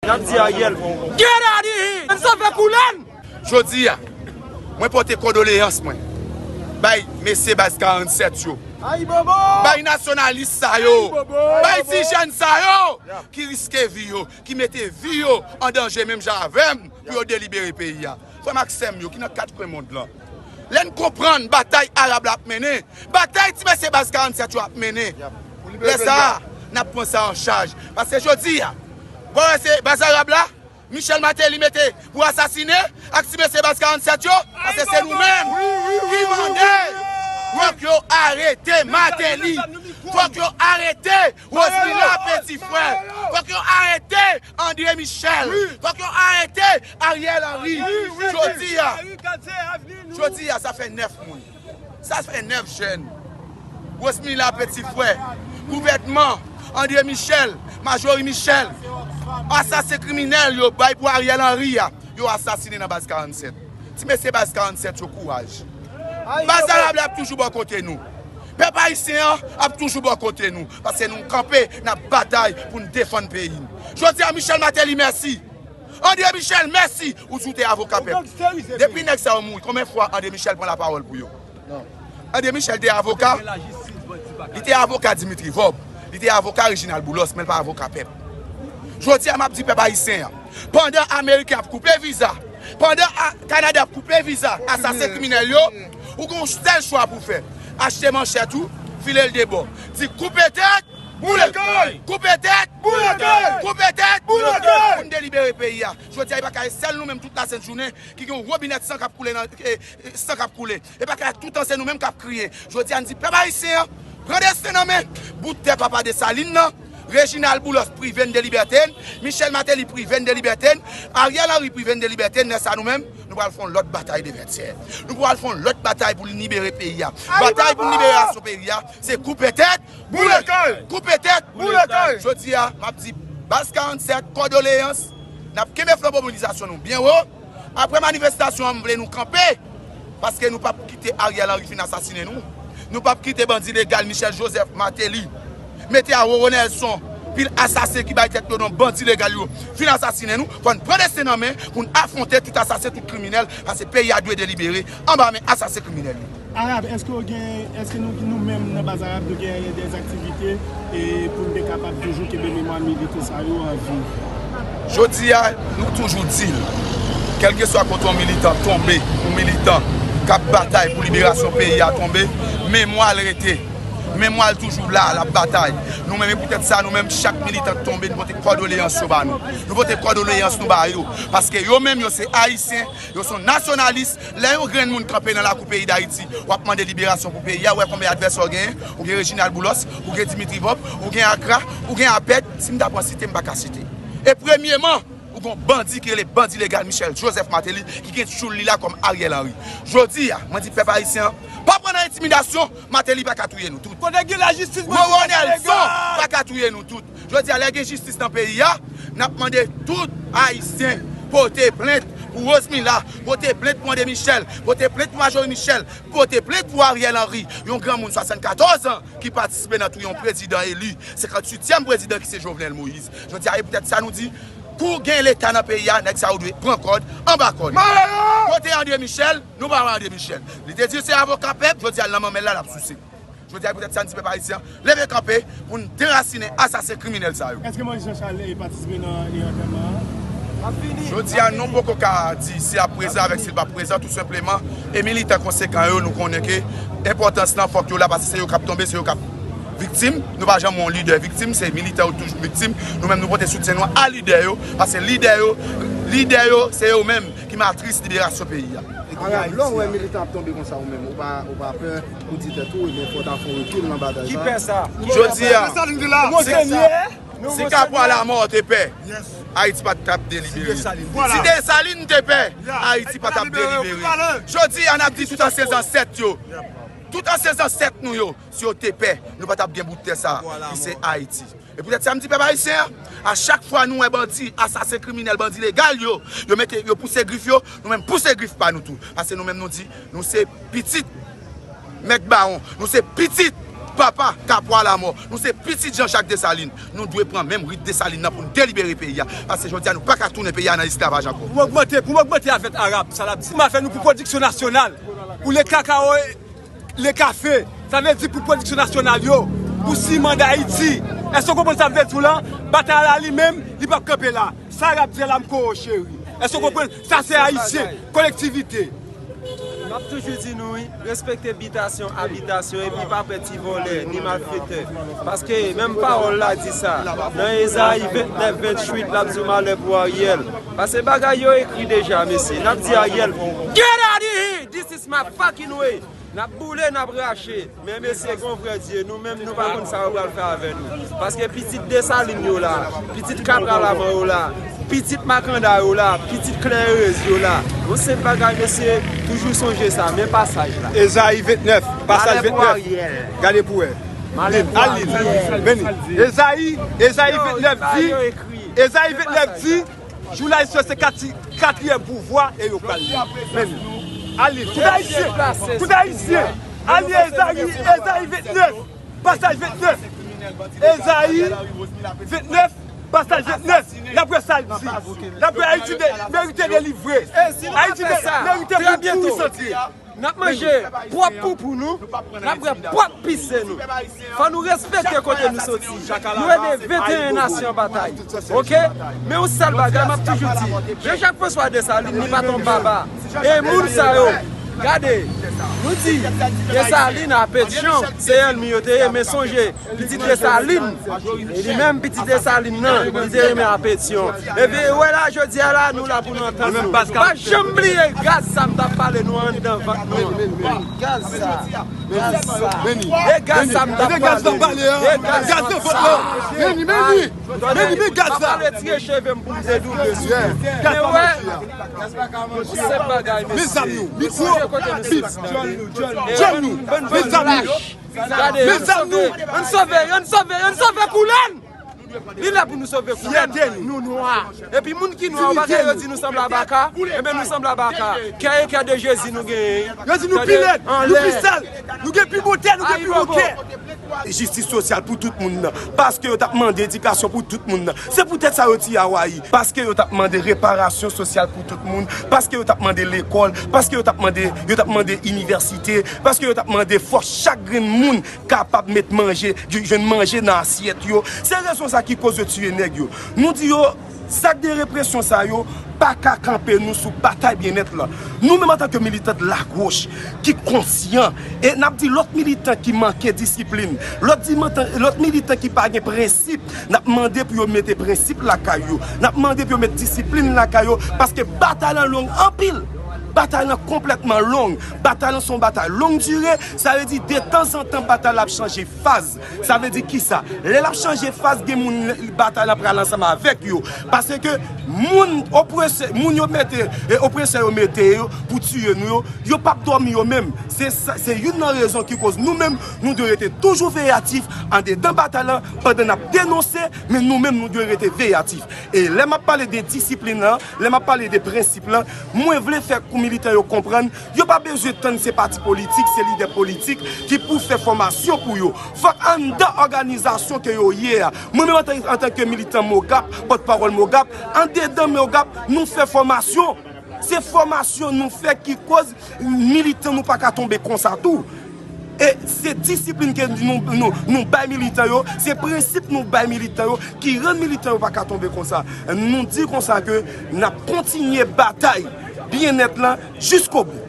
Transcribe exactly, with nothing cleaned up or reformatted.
N ap di Ariel, get out of here! N sove koulè n! Jodi a, mwen pote kondoleyans mwen bay mesye baz karannsèt yo, bay nasyonalis sa yo, bay ti jèn sa yo ki riske vi yo, ki mete vi yo an danje menm jan avè m pou yo delibere peyi a. Frè m ak sè m yo ki nan kat kwen mond lan, lè n konprann batay Arab la ap mennen, batay ti mesye baz karannsèt yo ap mennen, lè sa a, n ap pran sa an chaj. Paske jodi a, bon, se baz Arab la, Michel Martelly mete pou asasinen ak ti mesye baz karannsèt yo, paske se nou menm ki mande. Fòk yo arete Martelly. Fòk yo arete Rosmila Petit Frè. Fòk yo arete André Michel. Fòk yo arete Ariel Henry. Jodi a, jodi a, sa fè nèf moun. Sa fè nèf jèn. Rosmila Petit Frè, gouvènman, André Michel, Majorie Michel, asasen kriminèl yo bay pou Ariel Henry a, yo asasinen nan baz karannsèt. Ti mesye baz karannsèt yo, kouraj. Baz Arab la ap toujou bò kote nou. Pèp ayisyen an ap toujou bò kote nou. Paske nou kanpe, n ap batay pou n defann peyi n. Jodi a, Michel Martelly, mèsi. André Michel, mèsi. Ou di w te avoka pèp. Depi nèg sa yo mouri, konbyen fwa André Michel pran lapawòl pou yo? André Michel te avoka. Li te avoka Dimitri Vorbe. Li te avoka Reginald Boulos, men l pa avoka pèp. Jodi a, m ap di pèp ayisyen an, pandan Ameriken ap koupe viza, pandan a, Kanada ap koupe viza asasen kriminèl yo, ou gen yon sèl chwa pou w fè. Achte manchèt ou, file l de bò. Di koupe tèt, boule kòl! Koupe tèt, boule kòl! Koupe tèt, boule kòl! Pou n delibere peyi a. Jodi a, e pa ka sèl nou menm tout lasent jounen ki gen yon wobinèt san k ap koule nan, e, e, san k ap koule. E pa ka tout tan se nou menm k ap kriye. Jodi a, n di pèp ayisyen an, pran desten nan men. Bout tè papa Desalin nan, Reginald Boulos prive n de libète n, Michel Martelly prive n de libète n, Ariel Henry prive n de libète n. Lè sa nou menm, nou pral fè yon lòt batay de vètyè. Nou pral fè yon lòt batay pou n libere peyi a. Batay pou n liberasyon peyi a, se koupe tèt, boule kòl! Koupe tèt, boule kòl! Jodi a, m ap di baz karannsèt, kondoleyans. N ap kenbe flanbo mobilizasyon nou byen wo. Apre manifestasyon an, m vle nou kanpe. Paske nou p ap kite Ariel Henry fin asasinen nou. Nou p ap kite bandi legal Michel Joseph Martelly mete a Roro Nelson, pil asasen ki bay tèt yo non bandi legal yo, fin asasinen nou. Fò n pran desten nan men pou n afwonte tout asasen, tout kriminèl. Paske peyi a dwe delibere anba men asasen kriminèl yo. Arab, èske w gen, èske nou, nou menm nan baz Arab, nou gen de aktivite, e, pou n te kapab toujou kenbe memwa milite sa yo an vi? Jodi a, nou toujou di l, kèlkeswa kote yon militan tonbe, yon militan k ap batay pou liberasyon peyi a tonbe, memwa l rete. Memwa l toujou la, l ap batay. Nou menm, e poutèt sa, nou menm, chak militan k tonbe, nou pote kondoleyans yo ba nou. Nou pote kondoleyans nou ba yo. Paske yo menm, yo se Ayisyen, yo se nasyonalis. Lè yon grenn moun kanpe nan lakou peyi Dayiti, w ap mande liberasyon pou peyi a, w wè konbyen advèsè w genyen? Ou gen Reginald Boulos, ou gen Dimitri Vorbe, ou gen Agra, ou gen Apèd. Si m ta pran site, m pa ka site. E premyeman, ou gen yon bandi ki rele bandi legal Michel Joseph Martelly, ki gen tchoul li la kòm Ariel Henry. Jodi a, mwen di pèp ayisyen an, pa pran nan entimidasyon, Martelly pa ka touye nou tout. Kote gen lajistis, Roro Nelson pa ka touye nou tout. Jodi a, lè gen jistis nan peyi a, n ap mande tout Ayisyen pote plent pou Rosmila, pote plent pou André Michel, pote plent pou Majorie Michel, pote plent pou Ariel Henry, yon granmoun swasannkatòz an ki patisipe nan touye yon prezidan eli, senkantuityèm prezidan ki se Jovenel Moïse. Jodi a, e poutèt sa nou di, pou gen Leta nan peyi a, nèg sa yo dwe pran kòd anba kòd. Kote André Michel? Nou pa wè André Michel. Li te di se avoka pèp, jodi a l nan manmèl la, l ap souse. Jodi a, poutèt sa, n di pèp ayisyen an, leve kanpe pou n derasinen asasen kriminèl sa yo. Èske Moïse Jean Charles, eh, patisipe nan, eh, antèman an? Jodi a, nou poko ka di si l ap prezan avèk si l p ap prezan, tou senpleman. E militan konsekan yo, nou konnen ke enpòtans lan, fòk yo la, paske se yo k ap tonbe, se yo k ap viktim. Nou pa janm wè yon lidè viktim, se militan yo toujou viktim. Nou menm, nou pote soutyen nou a lidè yo, paske lidè yo, lidè yo, se yo menm ki matris liberasyon peyi a. Arab, lè w wè militan ap tonbe konsa ou menm, ou pa, ou pa pè pou di tèt ou, ebyen, fò w ta fè yon rekil nan batay sa. Ki pè sa? Jodi a, si Kapwa Lamò te pè, Ayiti pa t ap delibere. Si Desalin te pè, Ayiti pa t ap delibere. Jodi a, n ap di tout ansyen zansèt yo, tout ansyen zansèt nou yo, si yo te pè, nou pa t ap gen bout tè sa a, ki se Ayiti. E poutèt sa, m di pèp ayisyen an, a chak fwa nou wè bandi, asasen kriminèl, bandi legal yo, yo mete, yo pouse grif yo, nou menm pouse grif pa nou tou. Paske nou menm nou di, nou se pitit Mèt Bawon, nou se pitit Papa Kapwa Lamò. Nou se pitit Jean Jacques Dessalines. Nou dwe pran menm rit Desalin nan pou n delibere peyi a. Paske jodi a, nou pa ka tounen peyi a nan esklavaj ankò. Pou m ogmante, pou m ogmante avèk Arab, sa l ap di. M a fè nou pou pwodiksyon nasyonal, pou le kakao, le kafe, sa vle di pou pwodiksyon nasyonal yo, pou siman Dayiti. Èske w konprann sa m vle di w la? Batay la li menm, li p ap kanpe la. Sa Arab di a la, m ko cheri. Èske w konprann? Sa se Ayisyen, kolektivite. M ap toujou di nou wi, respekte bitasyon, abitasyon, epi pa pè ti vòlè, ni malfetè. Paske menm pawòl la di sa, nan Ezayi vennèf, venntuit, l ap di w malè pou Ariel. Paske bagay yo ekri deja, mesye. N ap di Ariel, "Get out of here! This is my fucking way!" N ap boule, n ap rache. Men mesye, gon vrè Dye, nou menm nou pa konn sa yo pral fè avè nou. Paske pitit Desalin yo la, pitit Kapwa Lamò yo la, pitit Makanda yo la, pitit Klè Erez yo la. Yon senp bagay, mesye, toujou sonje sa, men pasaj la. Ezayi vennèf, pasaj vennèf. Gade pou wè. Al li. Vini. Ezayi, Ezayi vennèf di, Ezayi vennèf di, jou la se kati-, katriyèm pouvwa e yo pral li. Men li. Al li. Tout Ayisyen, tout Ayisyen. Al li Ezayi, Ezayi vennèf, pasaj vennèf. Ezayi vennèf, pasaj vennèf. N ap wè sa l di. N ap wè Ayiti de-, merite delivre. Ayiti de-, merite pou kouri santi. N ap manje pwòp poupou nou, n ap bwè pwòp pise nou. Fò nou respekte kote nou soti. Nou ede venteyen nasyon batay. Oke? Men yon sèl bagay m ap toujou di, Jean Jacques François Dessalines, li pa t yon baba. E moun sa yo, gade, nou di, Desalin a Petyon, se ènmi yo te ye, men sonje, pitit Desalin. E li menm, pitit Desalin nan, li te renmen a Petyon. Epi, wè la, jodi a la, nou la pou nou antann nou. Pa janm bliye gaz sa m t ap pale nou anndan vant nou an. Gaz sa, gaz sa. E gaz sa m t ap pale. E gaz sa. Meni, meni. Meni, men gaz sa. M ap ale tire cheve m pou m dedoube sou li. Men wè, se bagay, mesye. Mesye, kote nou soti. Djòl nou. Mesye. Gade, ann sove, ann sove, ann sove koulè n! Li lè pou nou sove koulè n, nou nwa. Epi moun ki nwa, ou pa tande yo di nou sanble a baka? Enben nou sanble a baka. Kè e kè de Jezi nou genyen. Yo di nou pi lèd, nou pi sal, nou gen pi bon tè, nou gen pi bon kè. Jistis sosyal pou tout moun nan. Paske yo t ap mande edikasyon pou tout moun nan. Se poutèt sa yo tiye Awayi. Paske yo t ap mande reparasyon sosyal pou tout moun. Paske yo t ap mande lekòl. Paske yo t ap mande, yo t ap mande inivèsite. Paske yo t ap mande fò chak grenn moun kapab met manje, jwenn manje nan asyèt yo. Se rezon sa ki koz yo tiye nèg yo. Nou di yo, zak de represyon sa yo pa ka kanpe nou sou batay byennèt la. Nou menm antanke militan de lagoch ki konsyan, e n ap di lòt militan ki manke disiplin, lòt di-, lòt militan ki pa gen prensip, n ap mande pou yo mete prensip lakay yo. N ap mande pou yo met disiplin lakay yo, paske batay lan long anpil. Batay lan konplètman long. Batay lan se yon batay long dire, sa vle di detanzantan batay la ap chanje faz. Sa vle di kisa? Lè l ap chanje faz, gen moun batay la pral ansanm avèk yo. Paske moun opresè, moun yo mete, e opresè yo mete yo pou tiye nou yo, yo p ap dòmi yo menm. Se sa, se youn nan rezon ki koz nou menm, nou dwe rete toujou veyatif andedan batay la, pandan n ap denonse, men nou menm, nou dwe rete veyatif. E lè m ap pale de disiplin lan, lè m ap pale de prensip lan, mwen vle fè kou militan yo konprann, yo pa bezwen tann se pati politik, se lidè politik ki pou fè fòmasyon pou yo. Fòk anndan òganizasyon ke yo ye a. Mwen menm antan, antanke militan MOGAP, pòtpawòl MOGAP, andedan MOGAP, nou fè fòmasyon. Se fòmasyon nou fè ki koz militan nou pa ka tonbe konsa tou. E se disiplin ke nou, nou, nou bay militan yo, se prensip nou bay militan yo ki rann militan yo pa ka tonbe konsa. Nou di konsa ke n ap kontinye batay byennèt lan jiskobou.